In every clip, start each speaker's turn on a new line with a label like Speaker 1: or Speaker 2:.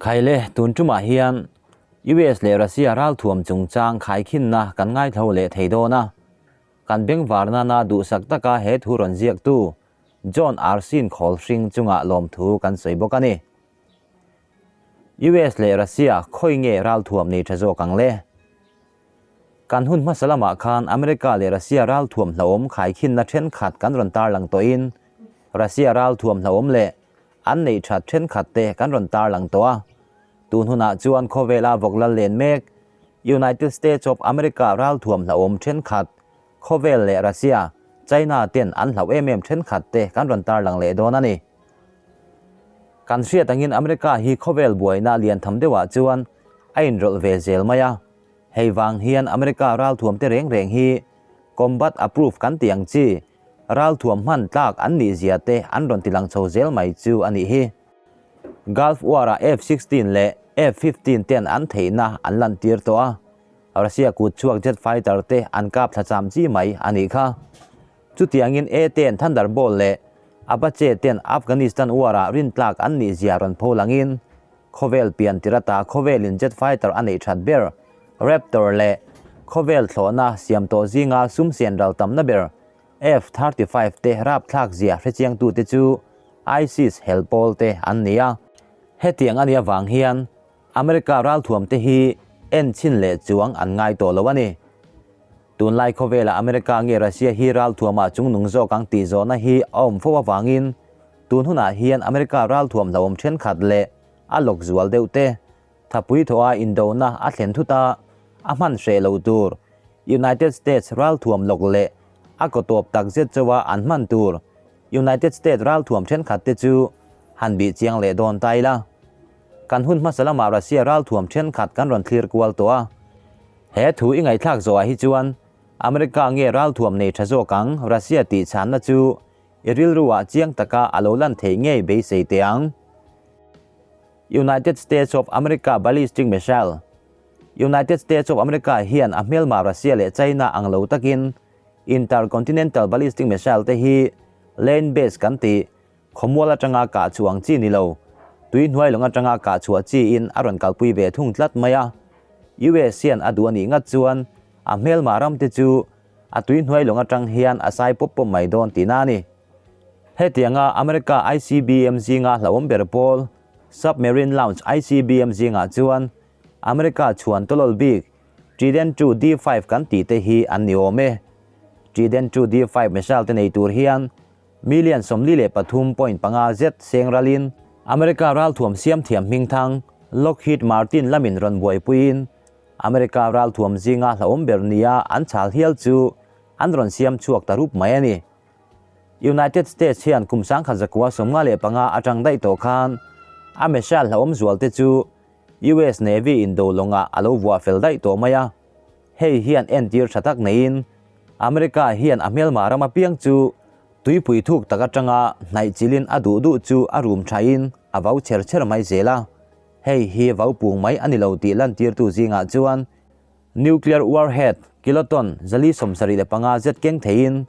Speaker 1: Khaile, tun tumah hian US leh Russia ralthuam chungchang khaikhinna kan ngaithlo leh thei dawn a. Kan bengvar nana duhsak taka he thu rawn ziaktu John Arsin khawl hring chunga lawmthu kan sawi bawk a ni. US leh Russia khawi nge ralthuam nei tha zawk ang le? Kan hun hmasa lamah khan America leh Russia ralthuam hlauhawm khaikhinna thenkhat kan rawn tarlang tawhin Russia ralthuam hlauhawm leh an neih that thenkhat te kan rawn tarlang tawh a. Tun hunah chuan khawvela vawk lal len mek United States of America ralthuam hlauhawm thenkhat khawvel leh Russia, China ten an hlauh em em thenkhat te kan rawn tarlang leh dawn a ni. Kan hriat angin America hi khawvel buaina lian tham deuhah chuan a inrawlh ve zel mai a. Hei vang hian America ralthuam te reng reng hi combat approved kan tih ang chi ralthuam hman tlak an nih zia te an rawn ti lang chho zel mai chu a nih hi. Gulf War-ah F-16 leh F-15 ten an theihna an lantir tawh a, Russia kut chhuak jet fighter te an kap thla cham chi mai a nih kha. Chutiangin A-ten Thunderbolt leh Apache ten Afghanistan war-ah rintlak an nih zia rawn pho langin khawvel pian tir ata khawvelin jet fighter a neih that ber Raptor leh khawvel thlawhna siam tawh zinga sum sen ral tamna ber F-35 te rapthlak zia hrechiangtute chu ISIS hel pawl te an ni a. Hetiang a nih avang hian America ralthuam te hi en chhin leh chuang an ngai tawh lo a ni. Tunlai khawvelah America nge Russia hi ralthuamah chungnung zawk ang tih zawhna hi a awm fo avangin tun hunah hian America ralthuam hlauhawm thenkhat leh a lawk zual deuh te thapui thawha indona a thlen thut a, a hman hreh lo tur United States ralthuam lawk leh a kaw tawp tak zet chauha an hman tur United States ralthuam thenkhat te chu han bih chiang leh dawn ta ila. Kan hun hmasa lamah Russia ralthuam thenkhat kan rawn thlir kual tawh a. He thu i ngaihthlak zawhah hi chuan America nge ralthuam nei tha zawk ang Russia tih chhanna chu i rilruah chiang taka a lo lan theih ngei beisei teh ang. United States of America Ballistic Missile United States of America hian a hmelma Russia leh China ang lo takin Intercontinental Ballistic Missile te hi land base kan tih Khawmual atanga kah chhuah ang chi ni lo, tui hnuai lawng atanga kah chhuah chiin a rawn kalpui ve thung tlat mai a. US hian a duh a nih ngat chuan a hmelmah ram te chu a tui hnuai lawng atang hian a sai pawp pawp mai dawn tihna a ni. Hetianga America ICBM zinga hlauhawm ber pawl Submarine Launch ICBM zingah chuan America chhuan tawlawl bik Trident II D-five kan tih te hi an ni awm e. Trident II D-five missile te nei tur hian Million 43.5 zet seng ralin America ralthuam siam thiam hmingthang Lockheed Martin lamin rawn buaipuiin America ralthuam zinga hlauhawm ber nia an chhal hial chu an rawn siam chhuak ta rup mai a ni. United States hian kum 1995 atang daih tawh khan a missile hlauhawm zual te chu US Navy in do lawngah a lo vuah fel daih tawh mai a. Hei hian entir tha tak neiin America hian a hmelma ram apiang chu tuipui thuk tak atanga hnaih chilin a duh duh chu a rum thain a vau chher chher mai zel a. Hei hi vau pung mai a ni lo tih lantirtu zingah chuan nuclear warhead kiloton 475 zet keng theiin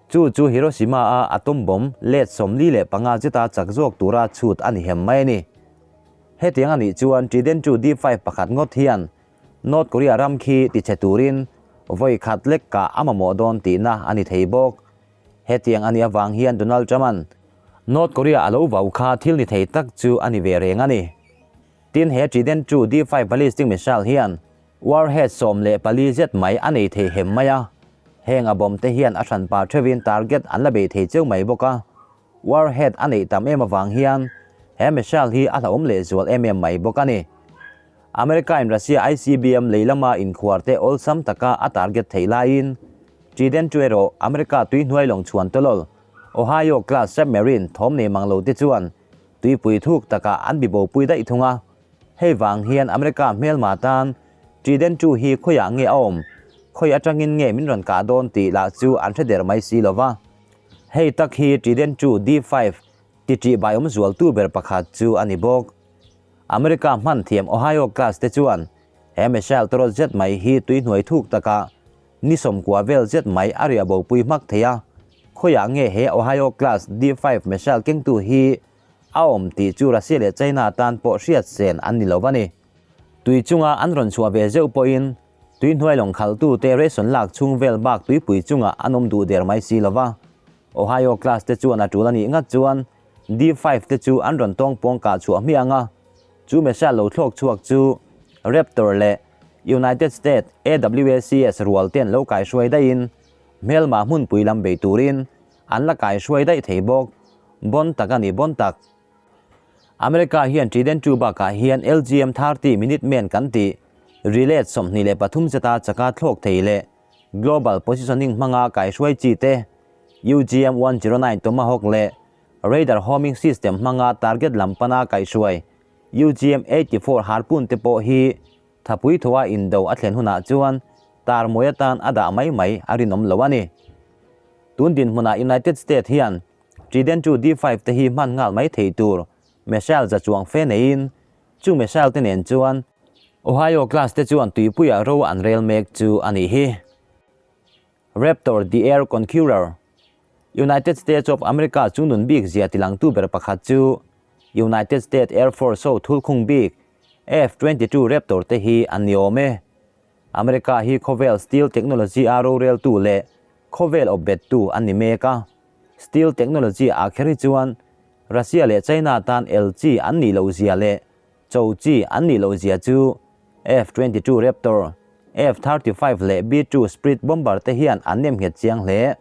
Speaker 1: chu chu Hiroshima-a atom bomb let 45 zeta chak zawk tura chhut a ni hem mai a ni. Hetiang a nih chuan Trident II D-five pakhat ngawt hian North Korea ram khi tichhe turin vawi khat lek kah a mamawh dawn tihna a ni thei bawk. Hetiang a nih avang hian Donald Trump-a'n North Korea a lo vau kha thil ni thei tak chu a ni ve reng a ni. Tin, he Trident II D-five ballistic missile hian warhead 14 zet mai a nei thei hem mai a. Heng a bomb te hian a hranpa theuhin target an la bei thei cheu mai bawk a. Warhead a neih tam em avang hian he missile hi a hlauhawm lehzual em em mai bawk a ni. America in Russia ICBM lei lama inkhuar te awlsam taka a target theih laiin Trident chu erawh America tui hnuai lawng chhuan tawlawl Ohio class submarine thawm nei mang lo te chuan tuipui thuk takah an bibopui daih thung a. Hei vang hian America hmelma tan Trident chu hi khawiah nge a awm, khawi atangin nge min rawn kah dawn tih lah chu an hre der mai si lova. Hei tak hi Trident chu D-five ti ṭih bai awm zualtu ber pakhat chu a ni bawk. America hman thiam Ohio class te chuan he missile tawrawt zet mai hi tui hnuai thuk takah ni 90 vel zet mai a riah bopui hmak thei a. Khawiah nge he Ohio class D-five missile kengtu hi a awm tih chu Russia leh China tan pawh hriat sen an ni lo a ni. Tui chunga an rawn chhuah ve zeuh pawhin tui hnuai lawng khalhtute ration lak chhung vel bak tuipui chungah an awm duh der mai si lo va. Ohio class te chuan a tul a nih ngat chuan D-five te chu an rawn tawng pawng kah chhuah hmiah ang a, chu missile lo thlawk chhuak chu Raptor leh United States AWACS rual ten lo kaihruai daihin hmelma hmunpui lam bei turin an la kaihruai daih thei bawk. Bon tak a ni bon tak. America hian Trident II bakah hian LGM 30 Minuteman kan tih relay 23 zeta chaka thlawk thei leh Global Positioning hmanga kaihruai chi te, UGM 109 Tomahawk leh Radar Homing System hmanga target lam pana kaihruai UGM 84 Harpoon te pawh hi thapui thawa indo a thlen hunah chuan tar mawi atan a dah mai mai a rinawm lo a ni. Tun dinhmunah United States hian Trident II D-five te hi hman nghal mai thei tur missile za chuang fe neiin Chu missile te nen chuan Ohio class te chuan tuipuiah ro an rel mek chu a nih hi. Raptor the Air Conqueror, United States of America chu nun bik zia tilangtu ber pakhat chu United States Air Force ho thulkhung bik F-22 Raptor te hi an ni awm e. America hi khawvel steel technology a roreltu leh khawvel awpbettu an ni mek a. Steel technology ah kher hi chuan Russia leh China tan el chi an nih loh zia leh cho chi an nih loh zia chu F-22 Raptor, F-35 leh B-2 Spirit bomber te hian an nem nghet chiang hle.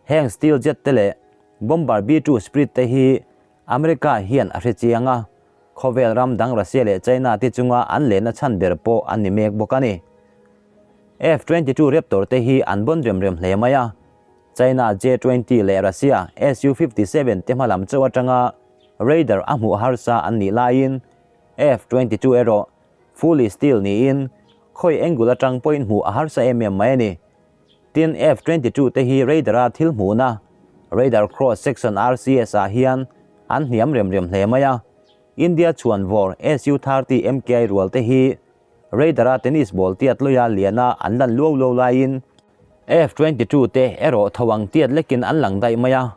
Speaker 1: Heng steel jet te leh bomber B-2 Spirit te hi America hian a hre chiang a, khawvel ram dang Russia leh China te chunga an lehna chhan ber pawh an ni mek bawk a ni. F-22 Raptor te hi an bon rem rem hle mai a, China J-20 leh Russia Su-57 te hmalam chauh atanga radar a hmuh harsa an nih laiin F-22 erawh fully steel niin khawi angle atang pawhin hmuh a harsa em em mai a ni. Tin, F-22 te hi radar-a thil hmuhna, Radar Cross Section RCS, ah hian an hniam rem rem hle mai a. India chhuanvawr Su-30 MKI rual te hi radar-a tennis ball tiat lawia liana an lan luau luau laiin F-22 te erawh tho ang tiat lekin an lang daih mai a,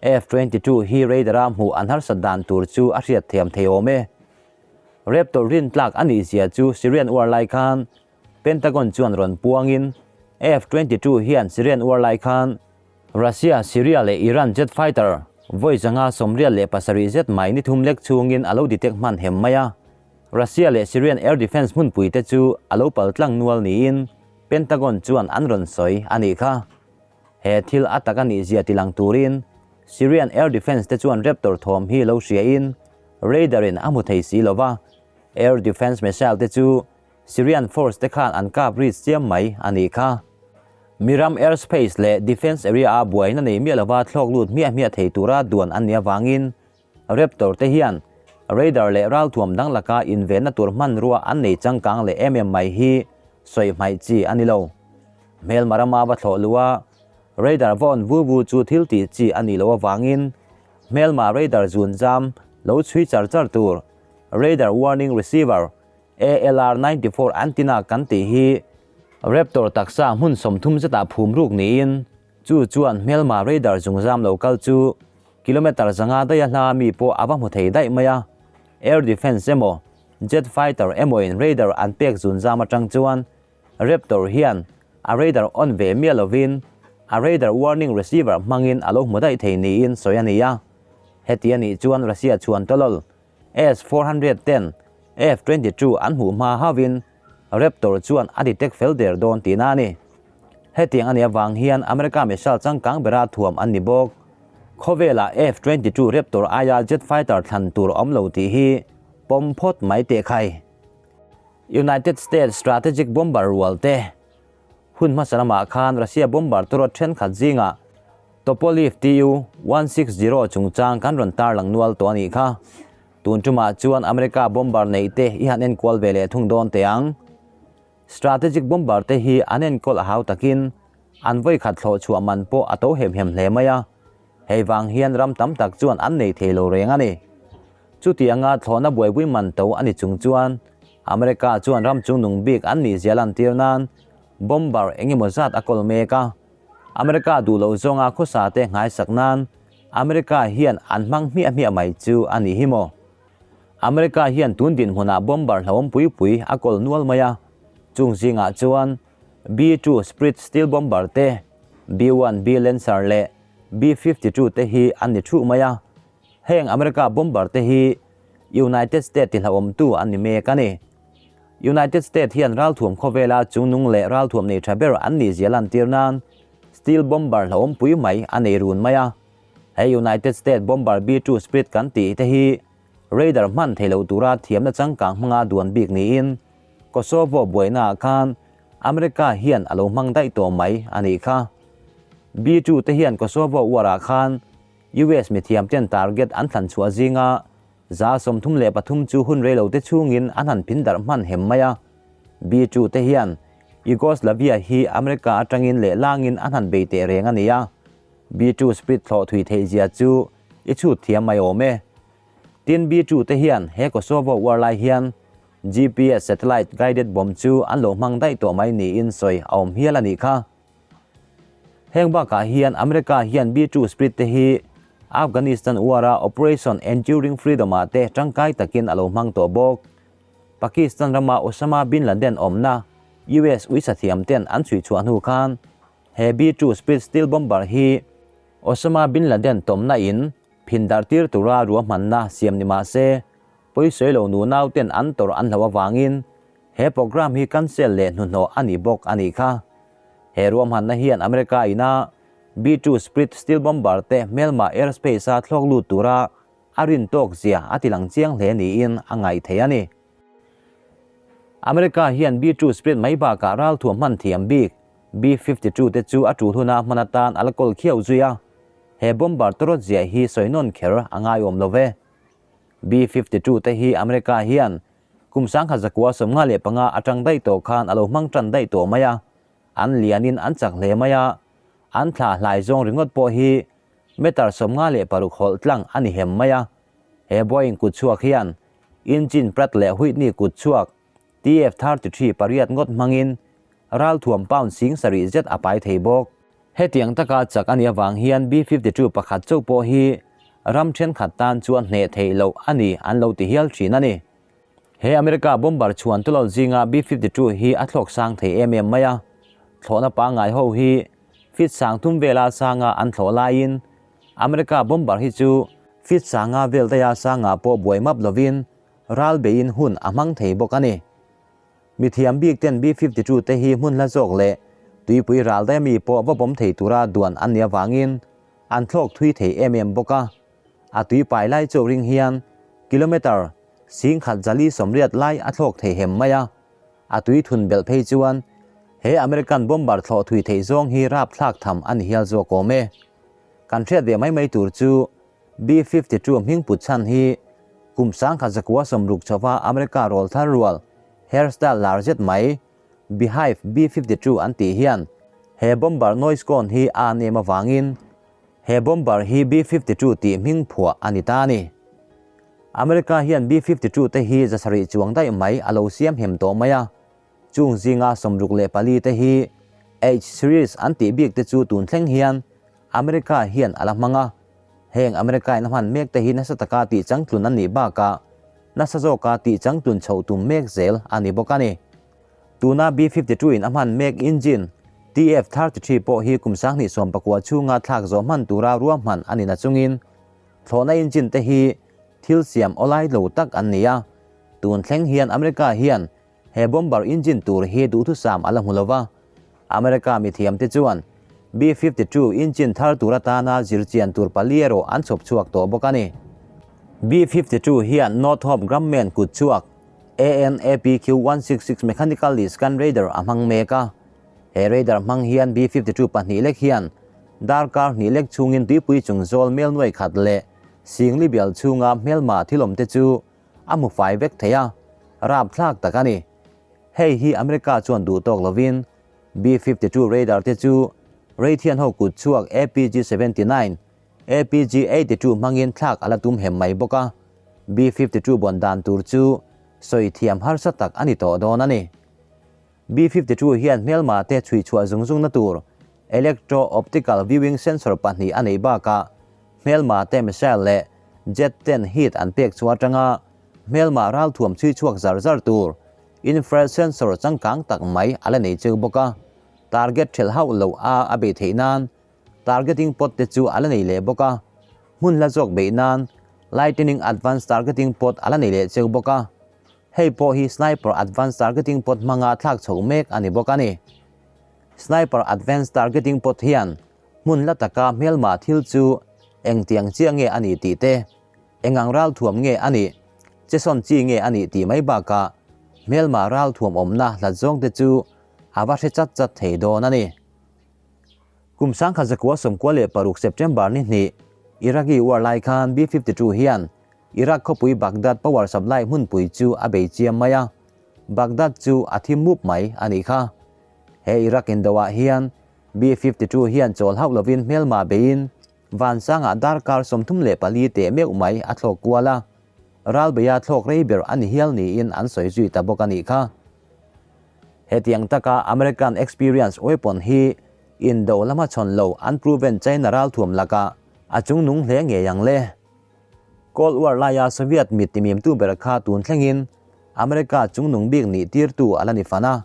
Speaker 1: F-22 hi radar-a hmuh an harsat dan tur chu a hriat thiam thei awm e. Raptor rin tlak a nih zia chu Syrian uar lai khan Pentagon chuan rawn puangin F-22 hian Syrian uar lai khan Russia, Syria leh Iran jet fighter vawi 587 zet mai ni thum lek chhungin a lo detect hman hem mai a. Russia leh Syrian air defence hmunpui te chu a lo pal tlang nual niin Pentagon chuan an rawn sawi a nih kha. He thil a tak a nih zia tilang turin Syrian air defence te chuan Raptor thawm hi lo hriain radar in a hmu thei si lo va, air defence missile te chu Syrian force te khan an kap ri chiam mai a nih kha. Miram airspace leh defence area a buaina nei miah lova thlawk lut hmiah hmiah thei tura duan an nih avangin Raptor te hian radar leh ralthuam dang laka invenna tur hmanrua an nei changkang leh em em mai hi sawi hmaih chi a ni lo. Hmelma rama va thlawh luh a, radar va on vu vu chu thil tih chi a nih loh avangin hmelma radar zun zam lo chhui char char tur Radar Warning Receiver ALR 94 antenna kan tih hi Raptor taksa hmun 30 zetah phum ruk niin Chu chuan hmelma radar zungzam lo kal chu kilometre 500 daih a hla mi pawh a va hmu thei daih mai a. Air defence emaw, jet fighter emaw in radar an pek zunzam atang chuan Raptor hian a radar on ve miah lovin a radar warning receiver hmangin a lo hmu daih thei niin sawi a ni a. Heti a nih chuan Russia chhuan tawlawl S-410, F-22 an hmuh hma hauhin Raptor chuan a detect fel der dawn tihna a ni. Hetiang a nih avang hian America missile changkang bera thuam an ni bawk. Khawvelah F-22 Raptor aia jet fighter thlan tur a awm lo tih hi pawm phawt mai teh khai. United States strategic bomber rual te hun hmasa lamah khan Russia bomber turot thenkhat zingah Tupolev Tu-160 chungchang kan rawn tarlang nual tawh a nih kha. Tun tumah chuan America bomber neih te i han enkual ve leh thung dawn teh ang. Strategic bomber te hi an enkawl a hau takin an vawi khat thlawh chhuah man pawh a to hem hem hle mai a. Hei vang hian ram tam tak chuan an nei thei lo reng a ni. Chuti anga thlawhna buaipui man to a ni chung chuan America chuan ram chungnung bik an nih zia lantir nan bomber engemaw zat a kawl mek a. America duh loh zawnga khawsa te nghaisak nan America hian an hmang hmiah hmiah mai chu a nih hi maw. America hian tun dinhmunah bomber hlauhawm pui pui a kawl nual mai a, chung zingah chuan B-2 Spirit Steel Bomber te, B-1B Lancer leh B-52 te hi an ni thuh mai a. Heng America bomber te hi United States tihlauhawmtu an ni mek a ni. United States hian ralthuam khawvela chungnung leh ralthuam nei tha ber an nih zia lantir nan Steel Bomber hlauhawm pui mai a nei run mai a. He United States Bomber B-2 Spirit kan tih te hi radar hman thei lo tura thiamna changkang hmanga duan bik niin Kosovo buainaah khan America hian a lo hmang daih tawh mai a nih kha. B-2 te hian Kosovo uarah khan US mithiamten target an thlan chhuah zinga 33% chu hun reilo te chhungin an han phin darh hman hem mai a. B-2 te hian Yugoslavia hi America atangin leh langin an han bei teh reng a ni a. B-2 Spirit thlawh thui theih zia chu i chhut thiam mai awm e. Tin B-2 te hian he Kosovo uar lai hian GPS satellite guided bomb chu an lo hmang daih tawh mai niin sawi a awm hial a nih kha. Heng bakah hian America hian B-2 Spirit te hi Afghanistan uara Operation Enduring Freedom ah te tangkai takin a lo hmang tawh bawk. Pakistan rama Osama bin Laden awmna US uisathiam ten an chhui chhuah hnu khan he B-2 Spirit Steel Bomber hi Osama bin Laden tawmna in phin darh tir tura ruahmanna siam ni mah se pawisawi lo nu nau ten an tawrh an hloh avangin he program hi cancel leh hnuhnawh a ni bawk a nih kha. He ruahmanna hian America ina B-2 Spirit Steel Bomber te hmelma airspace a thlawk lut tura a rin tawk zia a ti lang chiang hle niin a ngaih theih a ni. America hian B-2 Spirit mai bakah ralthuam hman thiam bik B-52 te chu a tul huna hman atan a la kawl khiau zui a, he bomber tawrawt zia hi sawi nawn kher a ngaiawm lo ve. B-52 te hi America hian Kum 1995 atang daih tawh khan a lo hmang tan daih tawh mai a, an lianin an chak hle mai a, an thla hlai zawng ringawt pawh hi meter 56 hawlh tlang a ni hem mai a. He Boeing kut chhuak hian engine Pratt leh Whitney kut chhuak TF-33 pariat ngawt hmangin ralthuam pound 70,000 zet a pai thei bawk. Hetiang taka chak a nih avang hian B-52 pakhat chauh pawh hi ram thenkhat tan chuan hneh theih loh a ni an lo ti hial thin a ni. He America bomber chhuan tulawlh zinga B-52 hi a thlawk sang thei em em mai a, thlawhna pangngai ho hi feet 30,000 vela sanga an thlawh laiin America bomber hi chu feet 5,000 vel daia sanga pawh buai map lovin ral beiin hun a hmang thei bawk a ni. Mithiam bik ten B-52 te hi hmun hla zawk leh tuipui ral daia mi pawh va bawm thei tura duan an nih avangin an thlawk thui thei em em bawk a. A tui pai lai chauh ring hian kilometre 10,480 lai a thlawk thei hem mai a. A tui thun belh phei chuan he American bomber thlawh thui theih zawng hi rapthlak tham a ni hial zawk awm e. Kan hriat ve mai mai tur chu B-52 hming put chhan hi kum 1960 chauha America rawl thar rual hairstyle lar zet mai Beehive B-52 an tih hian he bomber noise cone hi a nem avangin he bomber hi B-52 tih hming phuah a ni ta a ni. America hian B-52 te hi 700 chuang daih mai a lo siam hem tawh mai a, chung zinga 64 te hi H series an tih bik te chu tun thleng hian America hian a la hmang a, heng America in a hman mek te hi nasa taka tih changtlun an nih bakah nasa zawka tih changtlun chhoh tum mek zel a ni bawk a ni. Tuna B-52 in a hman mek engine TF-33 pawh hi kum 2019 chhunga thlak zawh hman tura ruahman a ni nachungin thlawhna engine te hi thil siam awlai lo tak an ni a, tun thleng hian America hian he bomber engine tur hi duhthusam a la hmu lova. America mithiam te chuan B-52 engine thar tur atana zirchian tur pali erawh an chhawp chhuak tawh bawk a ni. B-52 hian Northrop Grumman kut chhuak AN/APQ-166 Mechanically Scan Radar a hmang mek a. He radar hmang hian B-52 pahnih lek hian darkar hnih lek chhungin tuipui chung zawl mel nuai khat leh singli bial chhunga hmelma thilawm te chu a hmu fai vek thei a, rapthlak tak a ni. Hei hi America chuan duh tawk lovin B-52 radar te chu Raytheon ho kut chhuak APG-79, APG-82 hmangin thlak a la tum hem mai bawk a, B-52 bawn dan tur chu sawi thiam harsa tak a ni tawh dawn a ni. B-52 hian hmelma te chhui chhuah zung zungna tur electro-optical viewing sensor pahnih a neih bakah Hmelma te missile leh jet ten heat an pek chu atanga hmelma ralthuam chhui chhuak zar zar tur infrared sensor changkang tak mai a la nei cheu bawk a. Target thelh hauh loh a a beih theih nan targeting pod te chu a la nei leh bawk a. Hmun hla zawk beih nan Lightning Advanced Targeting Pod a la nei leh cheu bawk a. Hei pawh hi Sniper Advanced Targeting Pod hmanga thlak chhoh mek a ni bawk a ni. Sniper Advanced Targeting Pod hian hmun la taka hmelma thil chu engtiang chiah nge a nih tih te, engang ralthuam nge a nih, chesawn chi nge a nih tih mai bakah hmelma ralthuam awmna hlat zawng te chu a va hre chat chat thei dawn a ni. Kum 1996 September ni hnih, Iraqi war lai khan B-52 hian Iraq khawpui Baghdad power supply hmunpui chu a bei chiam mai a, Baghdad chu a thi mup mai a nih kha. He Iraq indo ah hian B-52 hian chawl hauh lovin hmelma beiin vansangah darkar 34 teh meuh mai a thlawk kual a, ralbeia thlawk rei ber a ni hial niin an sawi zui ta bawk a nih kha. Hetiang taka American experience weapon hi indo lama chhawn lo unproven China ralthuam lakah a chungnung hle ngei ang le. Cold War laia Soviet mit timimtu ber kha tun thlengin America chungnung bik nih tirtu a la ni fan a.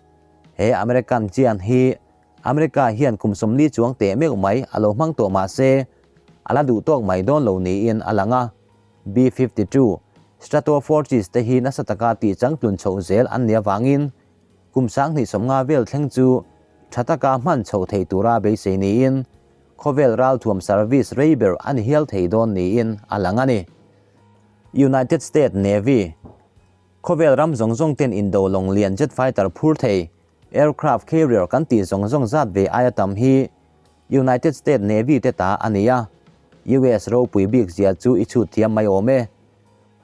Speaker 1: He American chian hi America hian kum 40 chuang teh meuh mai a lo hmang tawh mah se a la duh tawk mai dawn lo niin a lang a. B-52 Stratofortress te hi nasa taka tih changtlun chhoh zel an nih avangin kum 2050 vel thleng chu tha taka hman chhoh thei tura beisei niin khawvel ralthuam service rei ber a ni hial thei dawn niin a lang a ni. United States Navy Khawvel ram zawng zawng ten indo lawng lian jet fighter phur thei aircraft carrier kan tih zawng zawng zat ve aia tam hi United States Navy te ta a ni a, US ropui bik zia chu i chhut thiam mai awm e.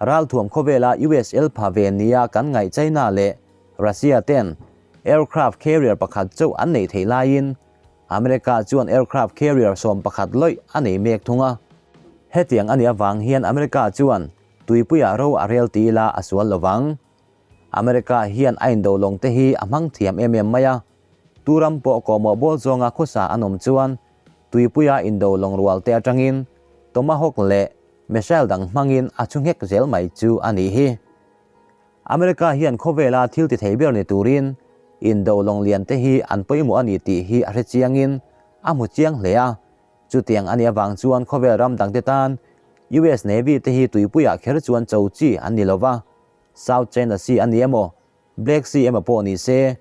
Speaker 1: Ralthuam khawvela US el pha ve nia kan ngaih China leh Russia ten aircraft carrier pakhat chauh an neih theih laiin America chuan aircraft carrier 11 lawih a nei mek thung a. Hetiang a nih avang hian America chuan tuipuiah ro a rel ti ila a sual lovang. America hian a indo lawng te hi a hmang thiam em em mai a, tu ram pawh kawhmawh bawl zawnga khawsa an awm chuan tuipuia indo lawng rual te atangin Tomahawk leh missile dang hmangin a chu nghek zel mai chu a nih hi. America hian khawvela thil ti thei ber ni turin indo lawng lian te hi an pawimawh a ni tih hi a hre chiangin a hmu chiang hle a, chutiang a nih avang chuan khawvel ram dangte tan US Navy te hi tuipuiah kher chuan cho chi an ni lova, South China Sea a ni emaw, Black Sea emaw pawh ni se,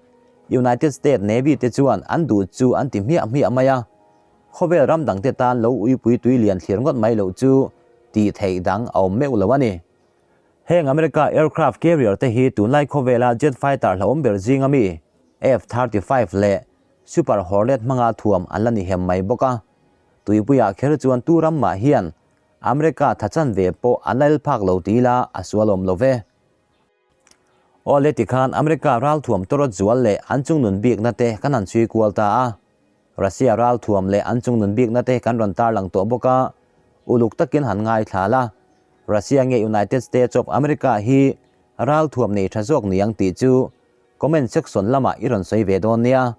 Speaker 1: United States Navy te chuan an duh chu an ti hmiah hmiah mai a, khawvel ram dangte tan lo uipui tui lian thlir ngawt mai loh chu tih theih dang a awm meuh lo a ni. Heng America aircraft carrier te hi tunlai khawvela jet fighter hlauhawm ber zinga mi F-35 leh Super Hornet hmanga thuam an la ni hem mai bawk a, tuipuiah kher chuan tu ram mah hian America thachan ve pawh an la el phak lo ti ila a sual awm lo ve. Aw le tikhan America ralthuam tawrawt zual leh an chungnun bikna te kan han chhui kual ta a, Russia ralthuam leh an chungnun bikna te kan rawn tarlang tawh bawk a, uluk takin han ngaithla la, Russia nge United States of America hi ralthuam nei tha zawk ni ang tih chu comment section lamah i rawn sawi ve dawn nia.